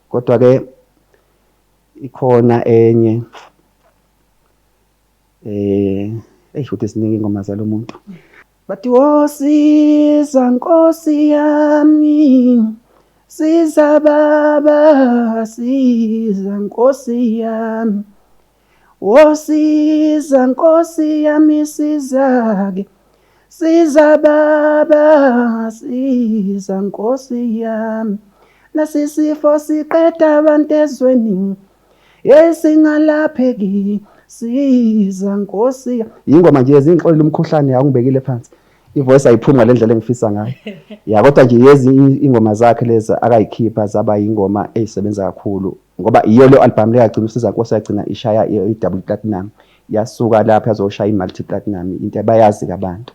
Kodwa-ke ikhona enye eh, futhi ziningi ingoma zalo muntu. Bathi wosiza Nkosi yami, siza Baba, siza Nkosi yami. Wosiza Nkosi yami, siza-ke. Siza Baba, siza Nkosi yami. Nasi sifo siqeda abantu ezweni esingalapheki, siza Nkosi. Yingoma nje ezingixolela umkhuhlane awungibekile phansi. I-voice ayiphumi ngale ndlela engifisa ngayo. Ya, kodwa nje yezi ingoma zakhe lezi akayikhipha zaba yingoma ezisebenza kakhulu ngoba iyo le album le yagcina uSiza Nkosi yagcina ishaya i-double platinum. Yasuka lapha yazoshaya i-multi platinum, into abayazi abantu.